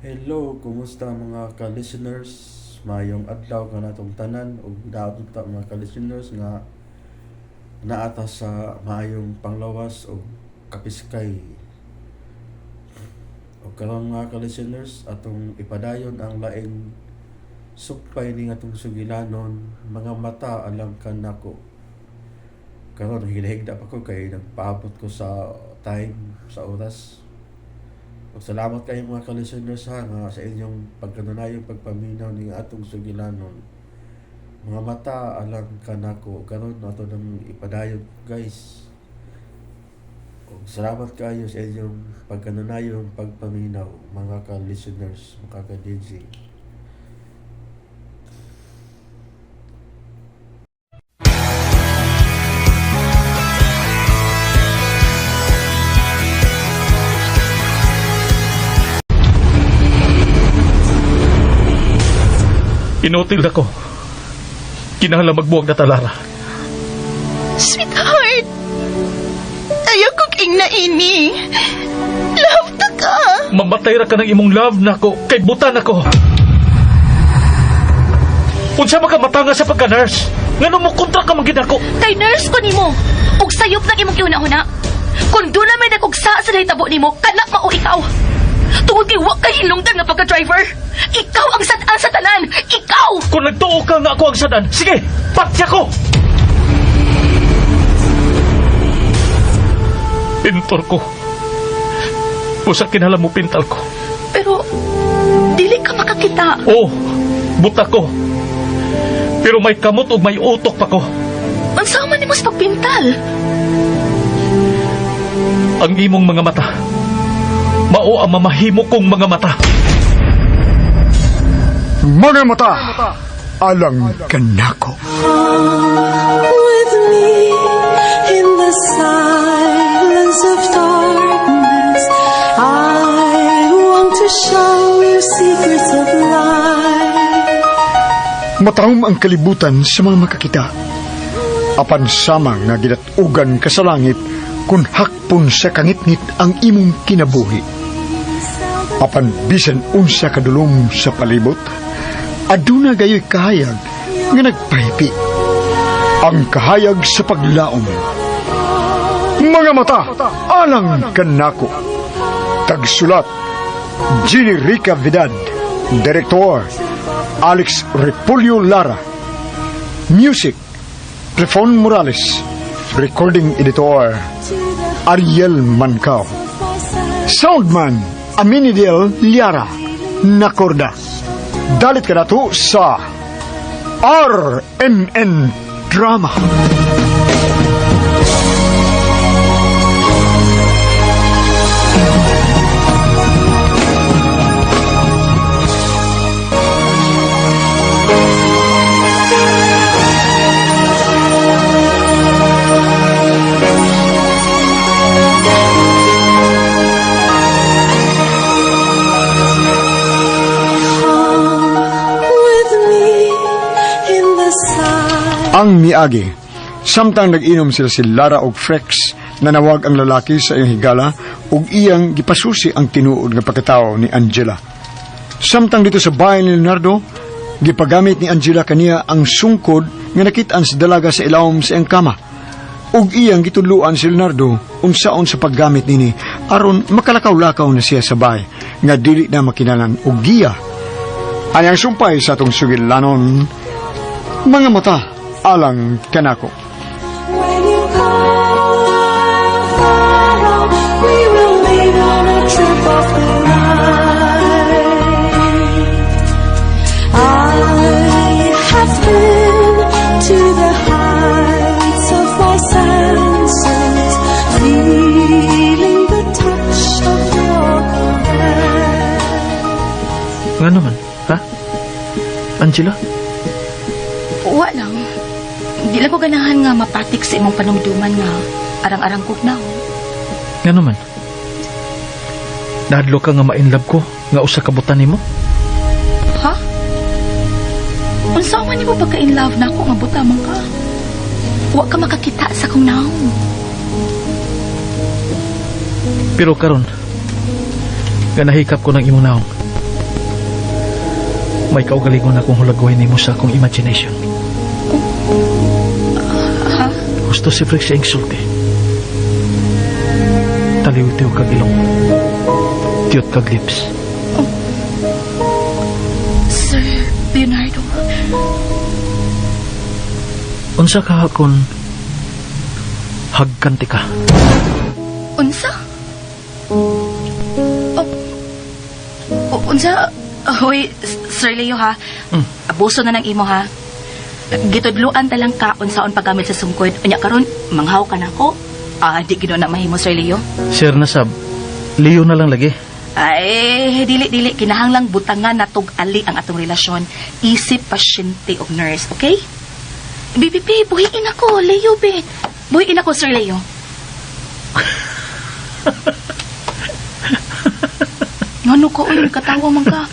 Hello, kumusta mga ka-listeners? Mayong adlaw kanatong tanan ug daot ta mga ka-listeners nga naata sa maayong panglawas ug kapiskay. Ug karon mga ka-listeners, atong ipadayon ang laing supay ni atong sugilanon, Mga Mata Alang Kanako. Karon higda pa ko kay nagpaabot ko sa time, sa oras. Ug salamat kayo mga ka-listeners ha nga sa inyong pagkanunayong pagpaminaw ning atong sugilanon, Mga Mata Alang Kanako. Karon ato nang ipadayon, guys. Ug salamat kayo sa inyong pagkanunayong pagpaminaw, mga ka-listeners, mga ka-DJ. Inutil ako. Kinahanglan magbuwag na talara. Sweetheart, ayaw kong ingna ini. Love ta ka. Mamatay ra ka ng imong love nako kay butan ako. Unsa man ka matanga sa pagka-nurse? Ngano mo kontra ka man gid ako? Kay nurse ko nimo. Ug sayop ng imong gihuna-huna. Kung doon na may nagugsa sa nahitabo nimo, kana mao ikaw. Tungod kay wa kay hinungdan nga pagka-driver. Ikaw ang sad-an sa tanan. Ikaw! Kung nagtuo ka nga ako ang sadan, sige, patya ko! Pintor ko. Usa kinahanglan mo pintal ko. Pero, dili ka makakita. Oo, buta ko. Pero may kamot ug may utok pa ko. Unsa man nimo sa pagpintal? Ang imong mga mata, mao ang mamahimo kong mga mata. Mga Mata Alang Kanako. With me in the silence of darkness, I want to show you secrets of life. Matahom ang kalibutan sa mga makakita. Apan sama nga ginat-ugan ka sa langit kung hakpon sa kangitngit ang imong kinabuhi. Apan bisan unsa kadulom sa palibot, aduna gayoy kahayag nga nagpahipi. Ang kahayag sa paglaom. Mga Mata Alang Kanako. Tagsulat, Jenny Rica Vidad. Director, Alex Repolyo Lara. Music, Clifon Morales. Recording Editor, Ariel Mancao. Soundman, Aminidel Liara. Nakorda. Dalit ka na to sa RMN Drama. With me in the silence. Ang miagi, samtang nag-inom sila si Lara og Frex, nanawag ang lalaki sa iyang higala ug iyang gipasusi ang tinuod nga pagkatao ni Angela. Samtang dito sa bahay ni Leonardo, gipagamit ni Angela kaniya ang sungkod nga nakit-an sa dalaga sa ilawom sa iyang kama. Ug iyang gitudloan si Leonardo unsaon sa paggamit nini aron makalakaw-lakaw na siya sa bahay nga dili na makinalan og giya. Anyang sumpay sa atong sugilanon, Mga Mata Alang Kanako. When you come far, we will leave on a trip of the night. I have been to the heights of my senses, feeling the touch of your caress. Nga naman, ha? Angela? Wa lang. Di lang ko ganahan nga mapatik sa imong panumduman nga arang-arang kog na. Nga naman? Nahadlo ka nga ma-inlove ko nga usa ka butan nimo? Ha? Unsa man nimo pagka-in love na ako nga buta man ka? Wa ka makakita sa akong naong. Pero karon, nga nahikap ko ng imong naong. May kaugalingon akong hulagway nimo sa akong imagination. Ha? Gusto si Frex sa insulti. Taliw-tiw kag ilong. Cute kag lips. Sir Leonardo. Unsa ka kung hagkanti ka? Unsa? Oh, unsa? Hoy, Sir Leo ha. Abuso na ng imo ha. Gitudluan ta lang ka unsaon paggamit sa sungkod. Unya karon manghaw ka nako. Ah, di gino na mahimo, Sir Leo. Sir na sab, Leo na lang lagi. Ay, dili dili kinahanglang butangan na ali ang atong relasyon. Isip pasyente og nurse, okay? BBB, buhiin ako, Leo be. Buhiin ako, Sir Leo. Ngano ka, uy, katawa man ka.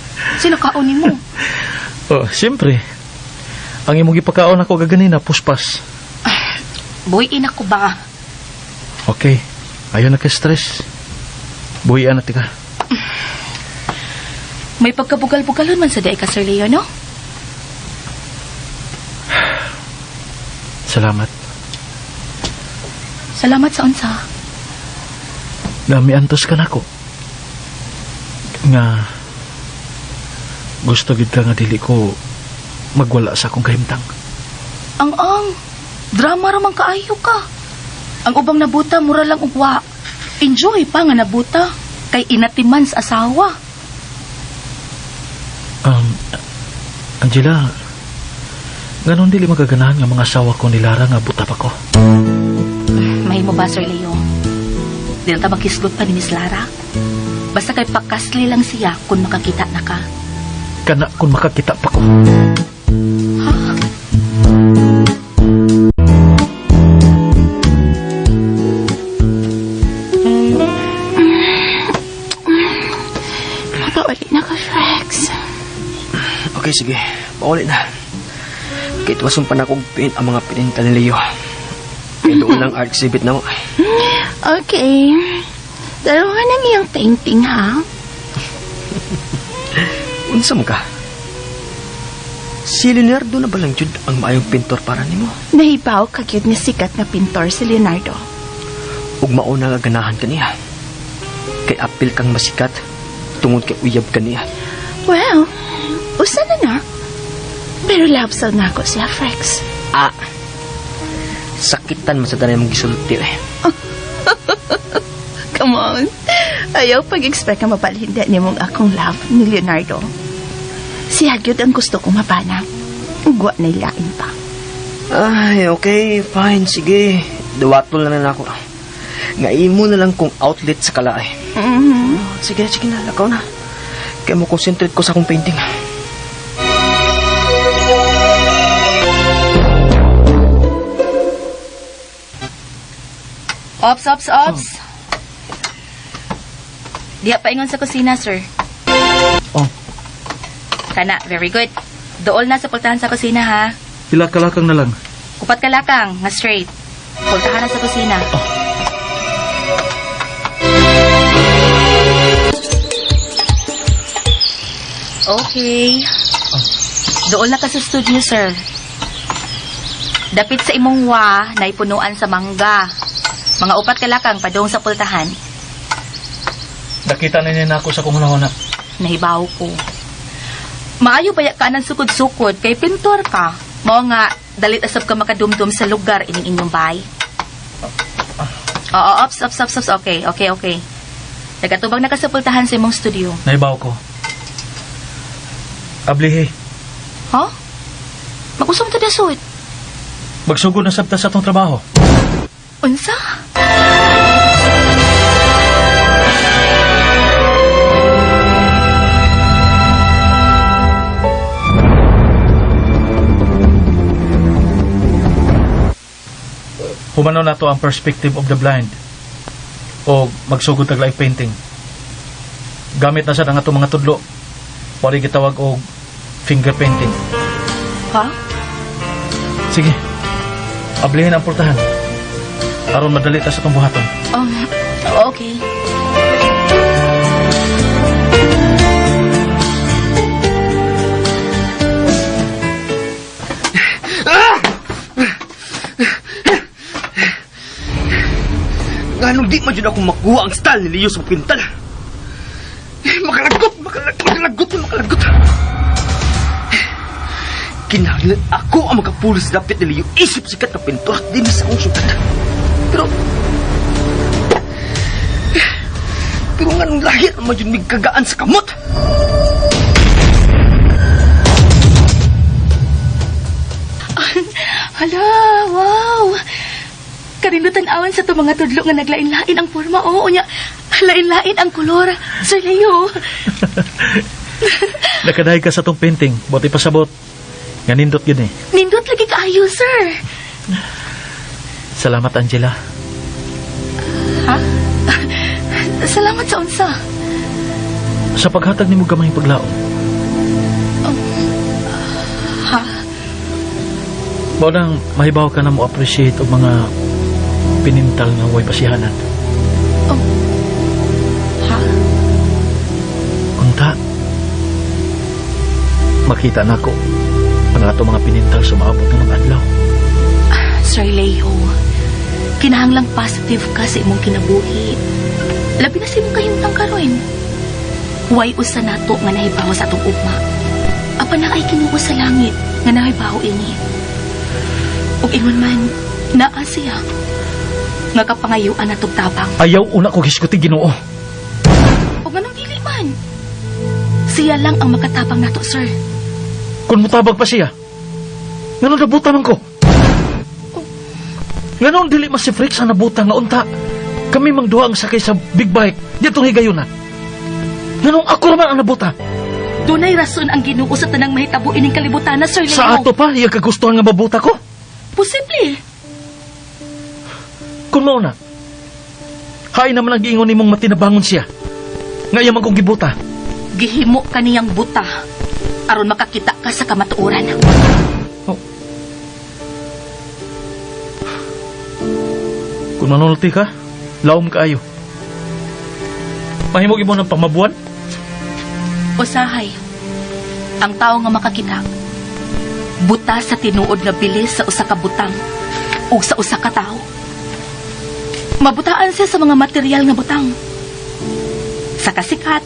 Sino kaon nimo? Oh, siyempre. Ang imong gipakaon ako gaganina, puspas. Buhiin ako ba? Okay. Ayaw na ka stress. Buhian na tika. May pagkabugal-bugalon man sa day ka, Sir Leo, no? Salamat. Salamat sa unsa. Nami antos ka nako. Nga gusto gid ka nga dili ko magwala sa akong kahimtang. Ang drama ra man kaayo ka. Ang ubang nabuta mura lang og wa. Enjoy pa nga nabuta kay inatiman sa asawa. Angela, ganon dili magaganahan nga mga asawa ko ni Lara nga buta pa ko. Mahimo ba, Sir Leo? Di na ta makisgot pa ni Miss Lara. Basta kay pakasli lang siya kung makakita na ka. Kana kung makakita pa ko. Ha? Mapauli na ka, Frex. Okay, sige. Pauli na. Kahit wasong pa na kong paint ang mga pininta ni Leo. Kaya doon lang art exhibit na mo. Okay. Dalawa ng iyong painting, ha? Unsa mo ka? Si Leonardo na ba lang jud ang maayong pintor para nimo? Nahibaw ka gyud nga sikat nga pintor si Leonardo. Ug mao na nga ganahan kaniya. Kay apil kang masikat tungod kay uyab kaniya. Well, usa na na. Pero love sa nako siya, Frex. Ah. Sakitan man sa tanan mong gisulti eh. Come on. Ayaw pag-expect nga mabalhin ni mong akong love ni Leonardo. Siya gyud ang gusto kong mabana. Ugwa na ilain pa. Ay, okay, fine, sige. Duwatol na lang ako. Nga imo na lang kung outlet sa kalaay. Sige na, sige na, lakaw na. Kaya mo concentrate ko sa akong painting. Ops, ops, ops. Diha paingon sa kusina, sir. Oh. Kana, very good. Dool na sa pultahan sa kusina, ha? Pila kalakang na lang. Upat kalakang, nga straight. Pultahan na sa kusina. Oh. Okay. Dool na ka sa studio, sir. Dapit sa imong wa, naipunuan sa mangga. Mga upat kalakang padung sa pultahan. Nakita na niya ako sa kung hunahuna. Nahibaw ko. Maayo ba ka ng sukod-sukod kay pintor ka? Mao nga, dalit asab ka makadumdum sa lugar ining inyong bahay. Oo, ops, ops, ops, ops. Okay, okay, okay. Nagatubang na ka sa pultahan sa imong studio. Nahibaw ko. Ablihe. Ha? Mag-usong ta dasod. Magsugod na sabta sa atong trabaho. Unsa? Humano na to ang perspective of the blind o magsugod tag live painting. Gamit na sad ang atong mga tudlo. Wali gitawag og finger painting. Ha? Sige. Ablihin ang pultahan. Aron madali ta sa atong buhaton. Okay. Kung di man jud ako makuha ang style ni Leo sa pintal. Makalagot, makalagot, makalagot, makalagot. Kinahanglan ako ang makapulos dapit ni Leo. Isip sikat na pintor at dinhi sa akong syudad. Pero nga nung lahi naman yun may kagaan sa kamot. Hala, wow! Karindutan awan sa to mga tudlo nga naglain-lain ang forma. Oo, unya, lain-lain ang kolor. Sir Leo. Nakadaig ka sa tong painting, buti pasabot. Nga nindot yun eh. Nindot lagi kaayo, sir. Salamat, Angela. Ha? Salamat sa unsa. Sa paghatag nimo gamay paglaom. Ha? Mao nang mahibaw ka na mo appreciate og mga pinintal nga way pasihanan. Oh. Ha? Unta, makita nako ang ato mga pinintal sa maabot ng mga adlaw. Sir Leo, kinahanglang positive ka sa imong kinabuhi. Labi na sa imong kahimtang karon. Way usa nato nga nahibaw sa atong ugma. Apan naay Ginoo sa langit nga nahibaw ini. Ug ingon man, naa siya nga kapangayuan natong tabang. Ayaw una ko hisguti Ginoo. Ug nganong dili man? Siya lang ang makatabang nato, sir. Kung mutabag pa siya, nganong nabuta man ko? Nganong dili mas si Fritz ang nabuta nga unta? Kami mang duha ang sakay sa big bike ditong higayuna. Nganong ako naman ang nabuta? Dunay rason ang Ginoo sa tanang mahitabo ining kalibutan na, Sir Leo. Sa ato pa, iya kagustuhan nga mabuta ko? Posible. Kung mao na, hain naman ang giingon nimong matinabangon siya. Nga iya man kong gibuta. Gihimo ka niyang buta aron makakita ka sa kamatuoran. Oh. Kung manulti ka, lawom kaayo. Mahimog imo ng pamabuan? Usahay, ang tao nga makakita, buta sa tinuod nga bilis sa usa ka butang ug sa usa ka tawo. Mabutaan siya sa mga material nga butang. Sa kasikat,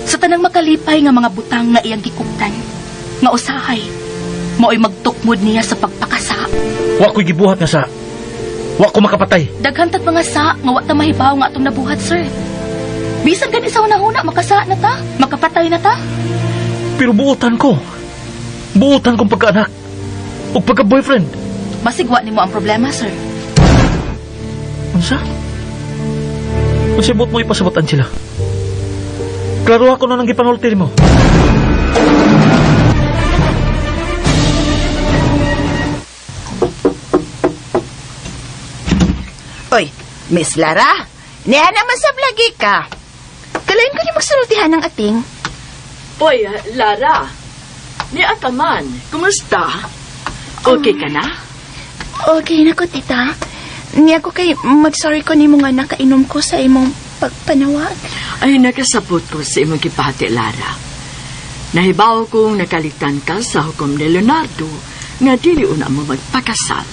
sa tanang makalipay nga mga butang nga iyang gikuptan, nga usahay, mao'y magtukmod niya sa pagpakasa. Wa ko'y gibuhat nga sa. Wa ko makapatay. Daghan tag mga sa nga wa ta mahibaw nga atong nabuhat, sir. Bisan gani sa hunahuna, makasa na ta, makapatay na ta. Pero buotan ko. Buotan kong pagkaanak. O pagka-boyfriend. Masigwa nimo ang problema, sir. Unsa? Unsa buot mo ipasabot, Angela? Klaro ako na nang gipanulti mo. Oy, Miss Lara, niya naman sa lagi ka. Kalain ko ni magsultihan ng ating. Oy, Lara. Ni Ataman, kumusta? Okay ka na? Okay na ko, tita. Niya ko kay mag-sorry ko nimo nga nakainom ko sa imong pagpanawag. Ay, nakasabot ko sa imong gipati, Lara. Nahibaw kong nakalitan ka sa hukom ni Leonardo nga dili una mo magpakasal.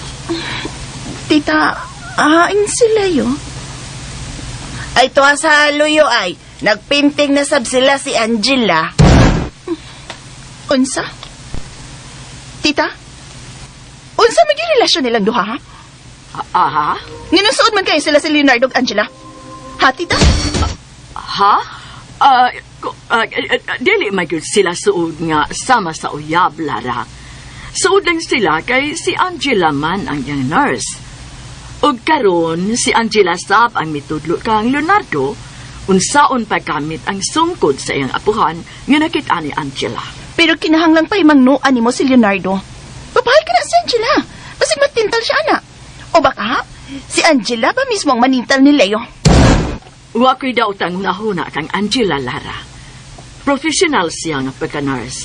Tita, hain sila yo. Ay, tuwa sa luyo ay. Nagpinting na sab sila si Angela. Unsa? Tita? Unsa man yung relasyon nilang duha, ha? Aha? Nginusuod man kayo sila si Leonardo ug Angela? Ha, tita? Ha? Dili man gyud sila suod nga sama sa uyab, Lara. Suod lang sila kay si Angela man ang iyang nurse. Ug karon si Angela sab ang mitudlo kang Leonardo unsaon paggamit ang sungkod sa iyang apuhan nga nakita ni Angela. Pero kinahanglan pa imangnuan nimo si Leonardo. Babae ka na si Angela. Basig matintal siya, ana. O baka, si Angela ba mismo ang manintal ni Leo? Wa ko'y daotang hunahuna kang Angela, Lara. Professional siya nga pagka-nurse.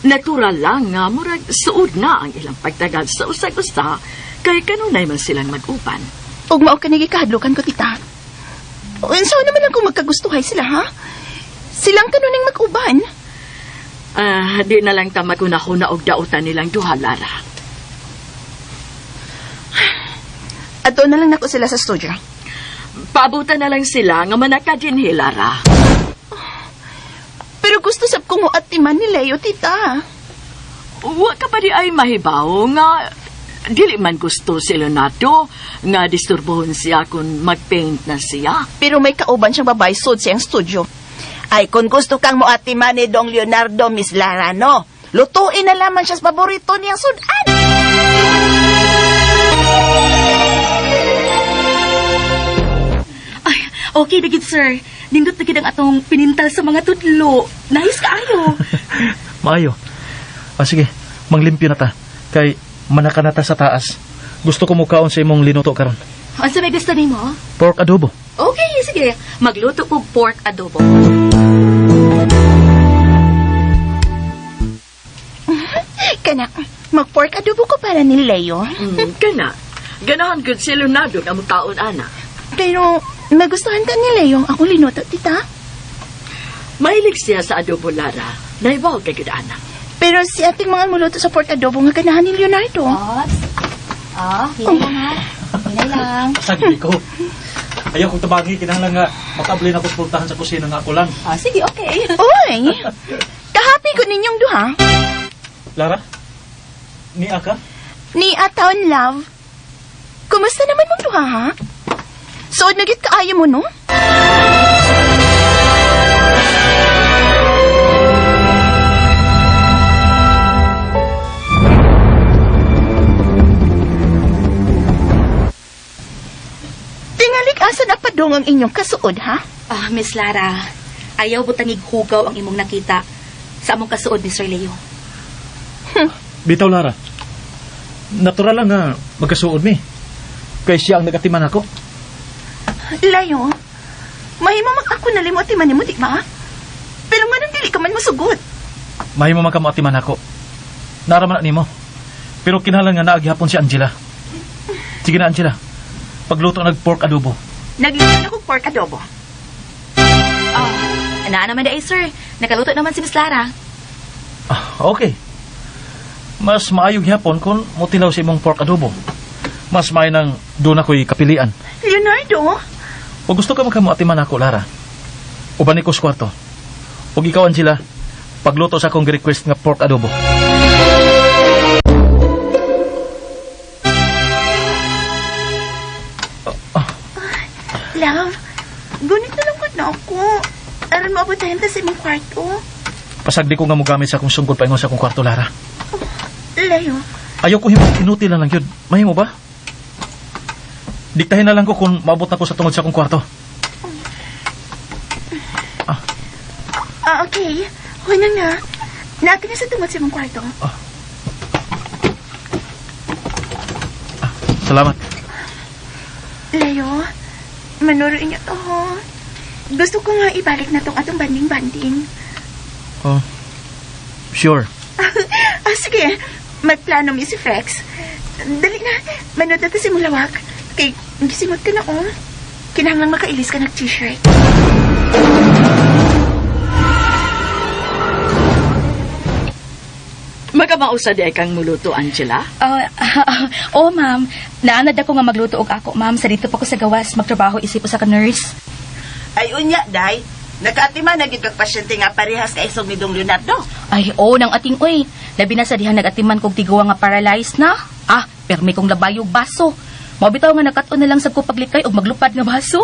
Natural lang nga murag suod na ang ilang pagtagal sa usag-usa kay kanunay man silang mag-uban. Ug mao ka nagikahadlukan ko, tita. Unsa naman ang kung magkagustuhay sila, ha? Silang kanuning mag-uban. Di na lang ta magunahuna og dautan nilang duha, Lara. Ato na lang nako sila sa studio. Paabutan na lang sila nga manaka dinhi, Lara. Pero gusto sab ko mo atiman ni Leo, tita. Wa ka pa di ay mahibaw nga dili man gusto si Leonardo nga disturbohon siya kung magpaint na siya. Pero may kauban siyang babae sud siyang studio. Ay, kung gusto kang moatiman ni Dong Leonardo, Miss Lara, no? Lutuin na lamang siya sa paborito niyang sudan. Ay, okay na gid, sir. Nindot na gid ang atong pinintal sa mga tudlo. Nice kaayo. Maayo. Ah, sige, manglimpyo na ta. Kay manaka na ta sa taas. Gusto ko mukaon sa imong linuto karon. Unsa may gusto nimo? Pork adobo. Okay, sige. Magluto ko pork adobo. Kana, mag-pork adobo ko para ni Leo. Kana. Ganahan gud si Leonardo nga mukaon ana. Pero magustuhan ka ni Leo ang akong linuto, tita. Mahilig siya sa adobo, Lara. Naibaw kay gud ana. Pero si ating mga muluto sa pork adobo nga ganahan ni Leonardo. Ops. Ah, hinay lang ha. Hinay lang. Sagli ko. Ayaw kong tabagi, kinahanglan nga makaabli na ko sa pultahan sa kusina nga ako lang. Ah, sige, okay. Uy! Kahapi ko ninyong duha. Lara? Ni aka? Ni Ataon Love. Kumusta naman mong duha, ha? Suod na gid kaayo mo, no? Tingalik asa na padong ang inyong kasuod, ha? Ah, Miss Lara, ayaw butangig hugaw ang imong nakita sa among kasuod ni Sir Leo. Bitaw, Lara. Natural lang nga magkasuod mi. Kay siya ang nagatiman ako. Layo, mahimo mag ako na limo atiman nimo, di ba? Pero nganong dili ka man masugot? Mahimo man ka moatiman ako. Naraman na nimo. Pero kinahanglan nga naagihapon si Angela. Sige na, Angela. Pagluto nag pork adobo. Nagluto na kog pork adobo. Ah, naa naman di ay, sir. Nakaluto naman si Miss Lara. Ah, okay. Mas maayo gihapon kung motilaw sa imong pork adobo. Mas maayo nang doon ako'y kapilian. Leonardo, O gusto ka magkamuatiman ako, Lara. Uban ko sa kwarto. O ikaw, Angela, pagluto sa akong request nga pork adobo. Love, gunit na lang na ako. Aron maabot tayo ta sa imong kwarto. Pasagdi ko nga mogamit sa akong sungkod paingon sa akong kwarto, Lara. Leo, Ayaw ko himo, inutil na lang yun. Mahimo ba? Diktahin na lang ko kung maabot na ko sa tungod sa akong kwarto. ah, okay. Huwag na nga. Natin na sa tungod sa imong kwarto. Salamat. Leo, manuro inyo to, ho. Gusto ko nga ibalik na tong atong banding-banding. Oh, sure. Ah, sige. Magplano mi si Frex. Dali na. Manood na ta sa imong lawak. Kay, gisimot ka na, oh. Kinahanglang makailis ka ng t-shirt. Magamausa di ay kang muluto, Angela. Ah, oh, ma'am. Naanad ako nga magluto og ako, ma'am. Sa dito pa ko sa gawas, magtrabaho isip ko sa ka nurse. Ay, unya, day. Nakaatiman na gid kag pasyente nga parehas kay isog ni Dong Leonardo. Ay, oo, nang ating oy. Labi na sa dihang nagatiman kog tiguang nga paralyzed na. Ah, permi kong labayog baso. Mao bitaw nga nakat-on na lang sa ko paglikay og maglupad nga baso.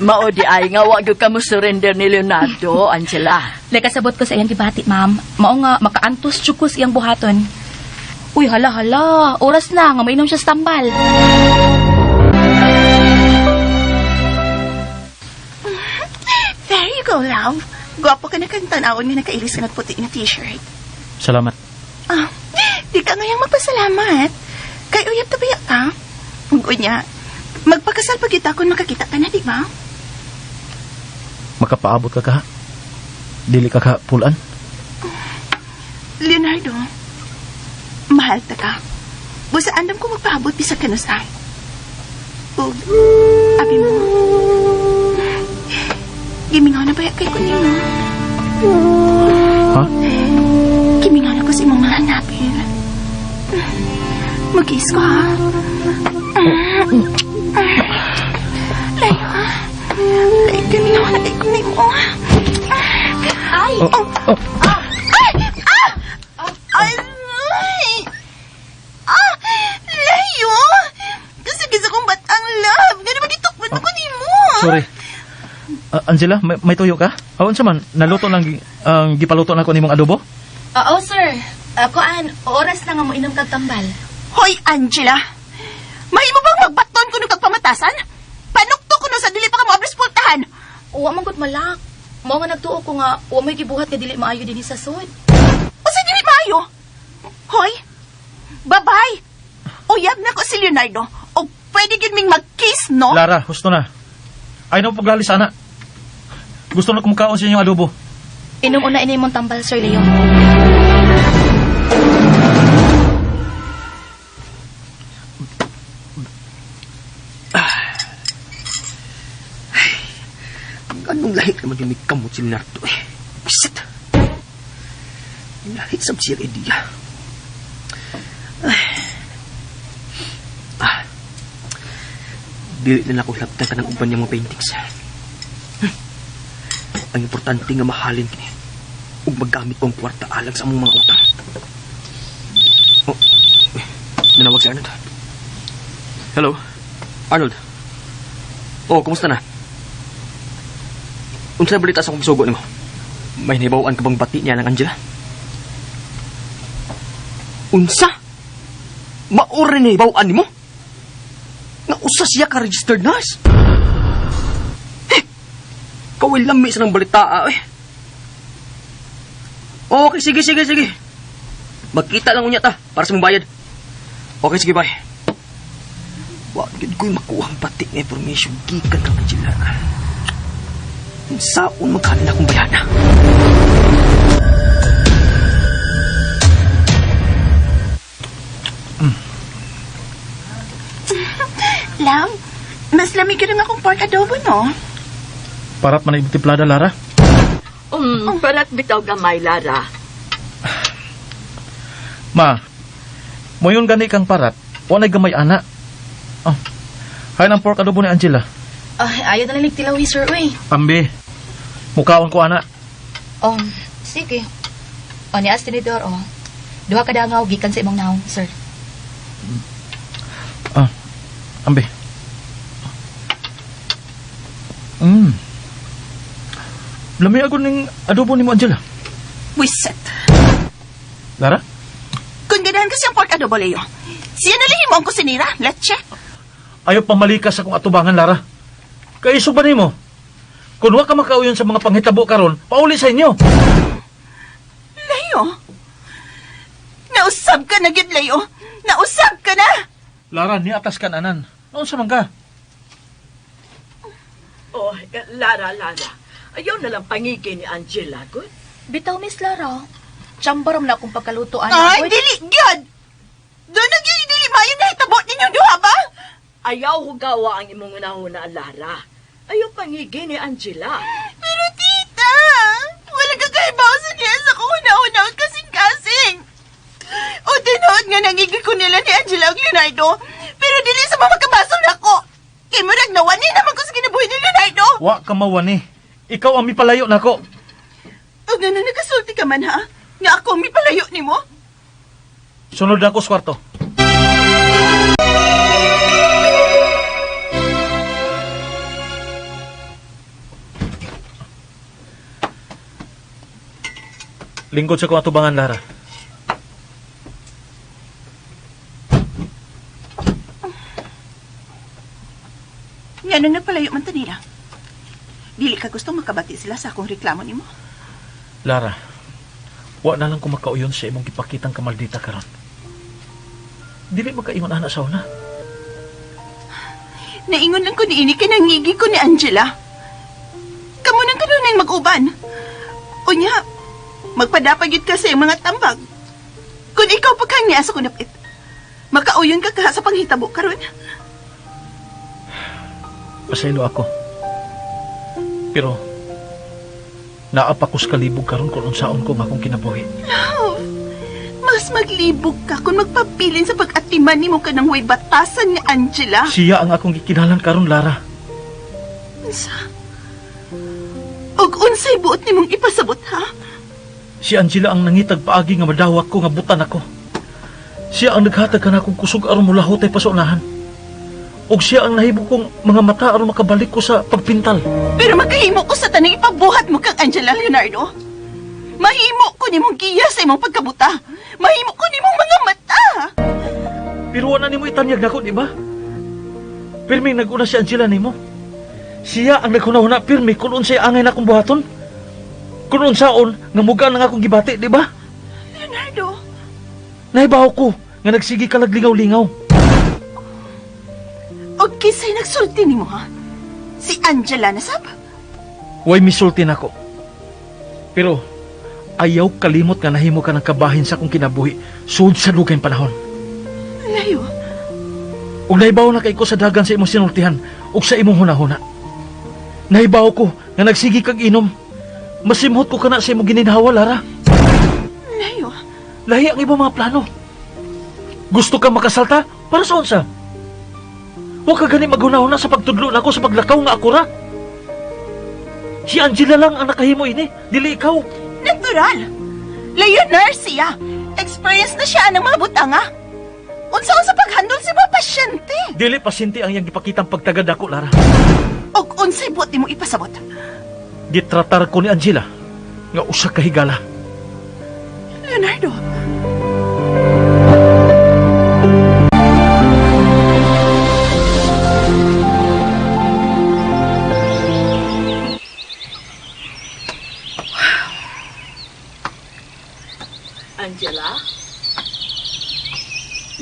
Mao di ay nga wa gyud ka mo surrender ni Leonardo, Angela. Like kasabot ko sa iyang gibati, ma'am. Mao nga makaantos jud ko sa iyang buhaton. Uy, hala hala, oras na nga mainom siya sa tambal. There you go, love. Gwapo ka na kang tanawon nga nakailis ka nagputi nga t-shirt. Salamat. Ah, di ka ngayang magpasalamat. Kay uyab tabiya ka. Ug unya, magpakasal pa kita kung makakita ka na, di ba? Makapaabot ka ka. Dili ka ka pulan. Leonardo, mahal ta ka. Busa andam ko magpaabot bisag kanusa. Ug, abi mo, gimingaw na ba kay kunin mo? Ha? Gimingaw na ko sa imong mga hanapin. Mag-kiss ko, ha? Layo. Layo kami nga wala ko nimo. Ay! Oh, oh. Ay! Ah! Ay! Ah! Layo! Kasi gisa kong batang love. Gano'n ba gitukman ko nimo? Sorry. Angela, may tuyo ka? Oh, unsa man naluto lang ang gipaluto na ko nimong adobo? Oo, sir. Kuan, oras na nga mo inom kag tambal. Hoy, Angela! Mahimo bang magbaton kuno kag pamatasan? Panukto kuno sa dili pa ka mo abris pultahan. Uwa man gud malak. Mao nga nagtuo ko nga wa may gibuhat nga dili maayo dinhi sa sud. O sa dili maayo? Hoy! Babay! Uyab na ko si Leonardo. O pwede gyud ming mag-kiss, no? Lara, husto na. Ay na paglali sana. Gusto na kumukaon sa inyong adobo. Inom una ini imong tambal, Sir Leo. Anong lahit naman yung may kamot si Leonardo eh. Shit! Lahit sa siya idea. Ay. Ah. Dili na ako labtan ka ng uban niyang mga paintings. Ang importante nga mahalin kini. Ug maggamit ko ang kwarta alang sa among mga utang. Oh, eh, nanawag si Arnold. Hello, Arnold. Oh, kumusta na? Unsa na balita sa akong gisugo nimo? May nahibawaan ka bang bati niya ng Angela? Unsa? Maori na hibawaan nimo? Nga usa siya ka registered nurse? Eh, kaway lami sa nang balita ah, eh. Okay, sige, sige, sige. Magkita lang unya ta para sa mong bayad. Okay, sige, bye. Wa gyud ko'y makuha ang bati nga information gikan kang Angela. Saon magkanin akong bayana? Love, mas lamig ka rin akong pork adobo, no? Parat man na timplada, Lara. Parat bitaw gamay, Lara. Ma, moyon gani kang parat. Walay gamay ana. Oh. Hay ang pork adobo ni Angela. Ay, ayaw na lang nagtilaw ni sir, uy. Ambi. Mukaon ko ana. Sige. O, ni as tinidor, oh. Duha ka dangaw, gikan sa imong naong, sir. Ah, ambi. Mm. Lami ako ning adobo nimo Angela. Wiset. Lara? Kung ganahan kasi ang pork adobo, Leo. Siya na lang mo ang kusinira. Let's check. Ayaw pamalikas akong atubangan, Lara. Kaiso ba nimo? Kung wa ka makauyon sa mga panghitabo karon, pauli sa inyo. Leo! Nausab ka na, gyud, Leo. Nausab ka na! Lara, niatas ka anan. Naunsa man ka? Oh, Lara, Lara. Ayaw na lang pangigi ni Angela, good? Bitaw, Miss Lara. Chambaram na akong pagkaluto, ana. Ay, Uy, dili, gyud! Doon na gyud, dili maayo na hitabo ninyong duha ba? Ayaw hugawa ang imong unahuna, Lara. Ayaw pangigi ni Angela. Pero tita, wala ka kahibaw sa niya sa kung una-una ang kasing-kasing. O tinuod nga nangigi ko nila ni Angela ug Leonardo, pero dili sa mga makabasol nako. Kay murag nawani naman ko sa kinabuhi ni Leonardo. Wa ka mawani. Ikaw ang mipalayo nako. O nga na nakasulti ka man ha, nga ako ang mipalayo nimo. Sunod na ako sa kwarto. Lingkod sa kong atubangan, Lara. Nga nang nagpalayo man ta nila. Dili ka gusto makabati sila sa akong reklamo nimo. Lara, wa na lang ko makauyon sa imong gipakitang kamaldita karon. Dili makaingon ana sa una. Naingon lang ko niini kay nangigi ko ni Angela. Kamo nang kanunay mag-uban. Unya, magpadapag yun ka sa iyong mga tambag. Kung ikaw pa kang niya sa kunapit, makauyon ka ka sa panghitabo karon. Pasaylo ako. Pero naapakos kalibog karon kung unsaon ko ang akong kinabuhi. Love, mas maglibog ka kung magpabilin sa pag-atiman nimo ka ng way batasan ni Angela. Siya ang akong gikinalan karon, Lara. Unsa? Og unsay buot nimong ipasabot, ha? Si Angela ang nangitag paagi nga madawat ko nga butan ako. Siya ang naghatag kanakong kusog aron mulahotay pa sa unahan. Og siya ang nahibo kong mga mata aron makabalik ko sa pagpintal. Pero makahimo ko sa tanang ipabuhat mo kang Angela, Leonardo. Mahimo ko nimong giya sa imong pagkabuta. Mahimo ko nimong mga mata. Pero wala nimo itanyag nako, di ba? Pirmi nag-una si Angela nimo. Siya ang naghuna-huna pirmi kung unsay angay na akong buhaton. Kung unsaon nga muga na nga akong gibati, di ba? Leonardo, Nahibaw ko nga nagsige ka laglingaw-lingaw. og kinsay nagsulti nimo, ha? Si Angela na sab? Way misulti nako. Pero ayaw kalimot nga nahimo ka ng kabahin sa akong kinabuhi sud sa dugay panahon. Layo. Ug nahibaw na kay ko sa dagan sa imong sinultihan ug sa imong hunahuna. Nahibaw ko nga nagsige kag inom. Masimhot ko kana sa imong gininhawa, Lara. Layo. Lahi ang ibang mga plano. Gusto ka makasalta? Para sa unsa? Huwag ka gani maghunahuna sa pagtudlo nako sa paglakaw nga ako ra. Si Angela lang ang nakahimo ini, dili ikaw. Natural. Layo nurse siya. Experience na siya ng mga butanga. Unsa sa paghandle sa mga pasyente. Dili pasyente ang iyang gipakitang pagtagad ako, Lara. Og unsay buot nimo ipasabot? Gitratar ko ni Angela nga usa ka higala. Leonardo. Angela?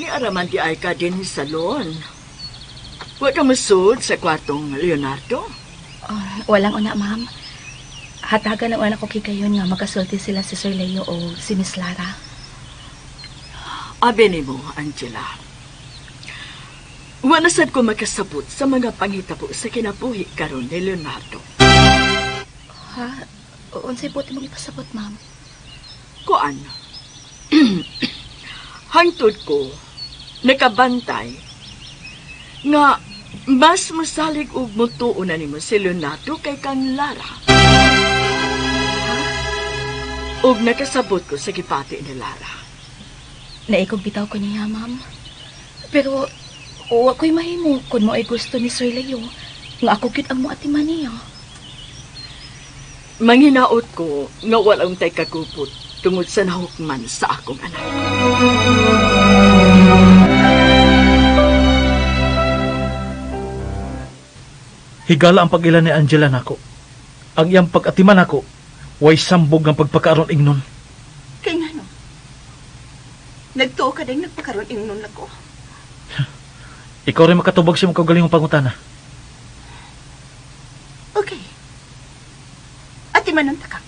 Ni araman di ay ka din sa salon. Wa ka masud sa kwartong Leonardo? Oh, walang una, ma'am. Hatagan ang una ko kikayon nga makasulti sila si Sir Leo o si Miss Lara. Abi nimo, Angela. Wa na sad ko makasabot sa mga panghitabo sa kinabuhi karon ni Leonardo. Ha? Unsay buot imong ipasabot, ma'am? Kuan. Hangtod ko, nakabantay, nga mas masalig og mutuo na nimo si Leonardo kay kang Lara. Og nakasabot ko sa gipati ni Lara. Naikog bitaw ko niya, ma'am. Pero wa ko'y mahimo kung mo ay gusto ni Sir Leo nga ako gyud ang moatiman niya. Manginaot ko nga walang tay kagupot tungod sa nahukman sa akong anak. Higala ang pag-ila ni Angela nako. Ang iyang pag-atiman nako, way sambog ang pagpakaaron ingnon. Kay ngano? Nagtuo ka din nagpakaroon ingnon nako. Ikaw rin makatubag sa imong kaugalingong pangutana. Okay. Atimanon ta ka.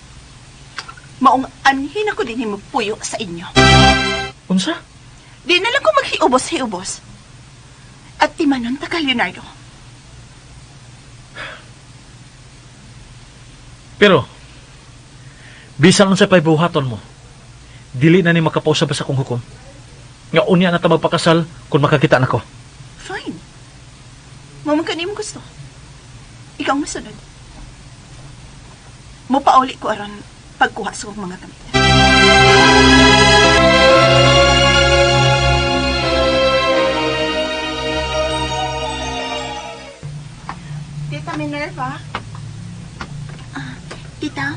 Maong anhin ako din puyo sa inyo. Unsa? Di na lang ko maghiubos-hiubos. At timanon ta ka, Leonardo. Pero, bisan unsa pa'y buhaton mo, dili na ni makapausab sa akong hukom. Nga unya na ta magpakasal kung makakita nako. Fine. Mao man ka nimo gusto. Ikaw ang masunod. Mupauli ko aron pagkuha sa akong mga gamit. Tita Minerva. Ah, tita,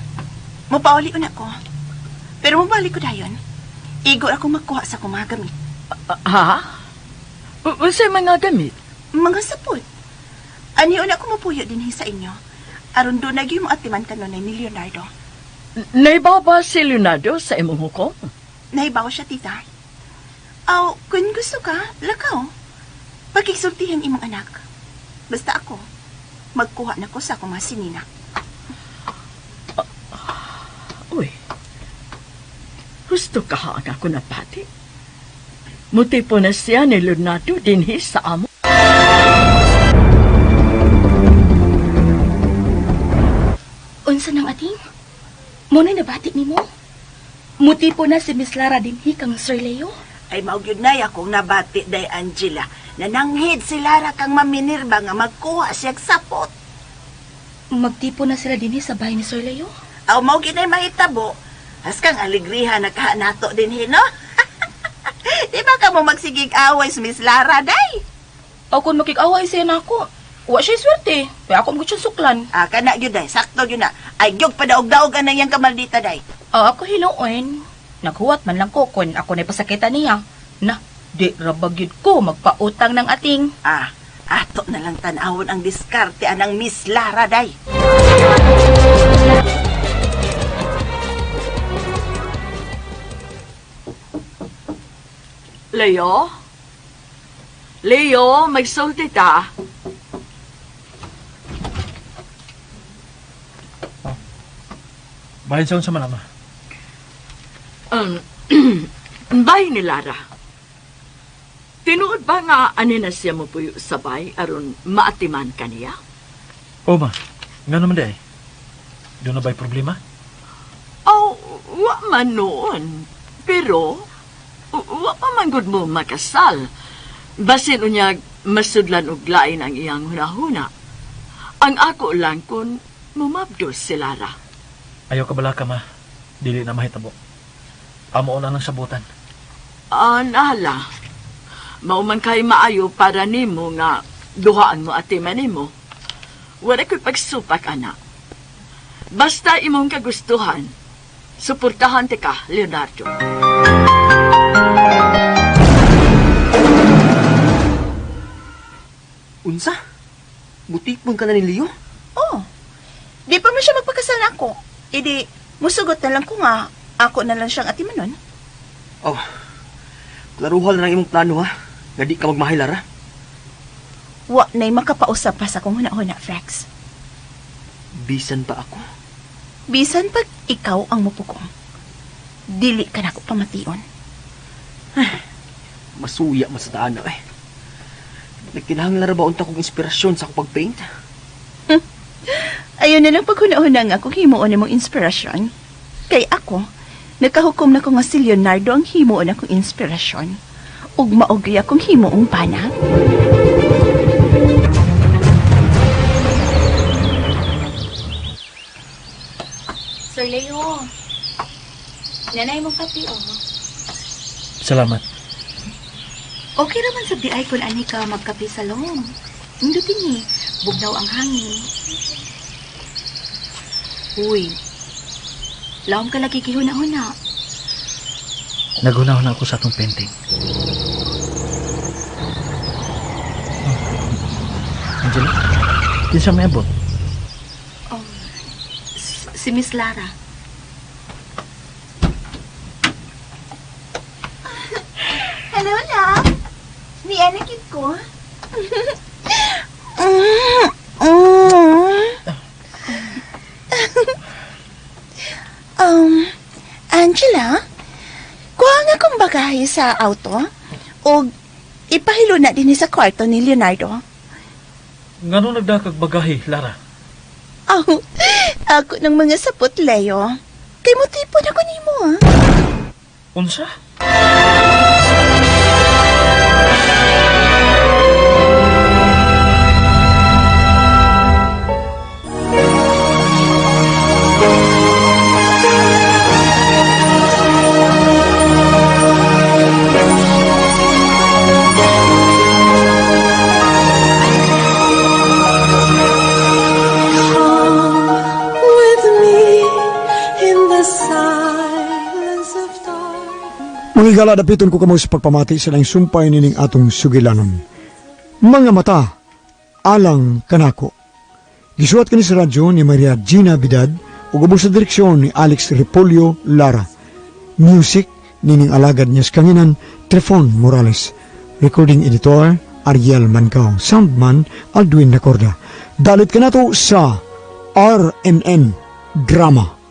mupauli una ko. Pero mubalik ko dayon. Igo ako magkuha sa akong mga gamit. Ha? Unsay mga gamit? Mga sapot. Ani una ko mapuyo din sa inyo. Aron doon na mo atiman kanunay ni Leonardo. Naibaw ba si Leonardo sa imong hukom? Nahibaw siya, tita. Aw, kung gusto ka, lakaw. Pagkisultihan imong anak. Basta ako, magkuha na ko sa akong mga sinina. Uy, gusto ka ha ang ako napati? Mutipo na siya ni Leonardo dinhi sa amo. Unsa nang ating? Mo na nabati nimo? Mutipo na si Miss Lara dinhi kang Sir Leo. Ay mao gyud nay akong nabati day Angela. Nananghid si Lara kang Ma'am Minerva nga magkuha siya sapot. Magtipo na sila dinhi sa bahay ni Sir Leo. Aw, mao ginay mahitabo. Haskang alegriha na kaha nato din no? Di ba ka mo magsigig away sa Miss Lara, day? Aw kung makig-away siya nako, wa siya swerte. Kaya ako mo siyang suklan. Ah, kana gyud day, sakto gyud na. Ay gyud padaog-daog ang iyang kamaldita day. Aw ako hinuon. Naghuwat man lang ko kun ako na pasakitan niya. Na, di ra ba gyud ko magpautang ng ating. Ah, ato na lang tan-awon ang diskarte anang Miss Lara day. Leo? Leo, magsulti ta. Bahin sa unsa man, ama. Bay ni Lara. Tinuod ba nga ani na siya mo puyo sabay aron maatiman ka niya? O ma, nga naman di ay. Doon na ba'y problema? Aw, wa man noon. Pero, wa pa man gud mo makasal. Basin unyag masudlan og lain ang iyang hunahuna. Ang ako lang kun mumabdos si Lara. Ayaw ka bala ka, ma. Dili na mahitabo. Amo na ng sabutan. Anala. Mao man kay maayo para nimo nga duhaan mo atiman nimo. Wala ko'y pagsupak, anak. Basta imong kagustuhan, suportahan ti ka, Leonardo. Unsa? Mutipon ka na ni Leo? Oh, di pa man siya magpakasal nako. Idi, musugot na lang ko nga, ako na lang siyang atimanon. Oh, klaruhan na lang imong plano ha. Nga di ka magmahay, Lara. Wa na'y makapausap pa sa akong huna-huna, Frax. Bisan pa ako. Bisan pag ikaw ang mupukong, dili ka nako pamation. Masuya man sa taan na eh. Nagkinahanglan ra ba unta kong inspirasyon sa akong pag-paint? Ayaw na lang paghuna-huna nga kung himuon nimong inspirasyon. Kay ako, nakahukom na ko nga si Leonardo ang himuon akong inspirasyon. Ug maugay akong himuong bana. Sir Leo, nanay mong kape, oh. Salamat. Okay raman sa di ay kung ani ka magkape sa loob. Indutin ni, bugnaw ang hangin. Uy, lawom ka lagi gihuna-huna. Naghuna-huna ako sa atong painting. Oh. Angela, kinsa may abot? Si Miss Lara. Hello, love. Nianakit ko. Angela, kuha nga kong bagahe sa auto o ipahilo na din sa kwarto ni Leonardo. Ngano nagdakag bagahe, Lara? Aw, ako ng mga sapot, Leo. Kay mo tipon ako nimo, ah. Unsa? Come with me in the silence of dark. Mga higala, dapiton ko kamo sa pagpamati sa laing sumpay nining atong sugilanon. Mga mata, alang kanako. Gisuwat kini sa radyo ni Maria Gina Bidad ug ubos sa direksyon ni Alex Repolyo Lara. Music nining alagad niya sa kanginan Trefon Morales. Recording editor Ariel Mancao. Soundman Aldwin Nacorda. Dalit ka nato sa RMN Drama.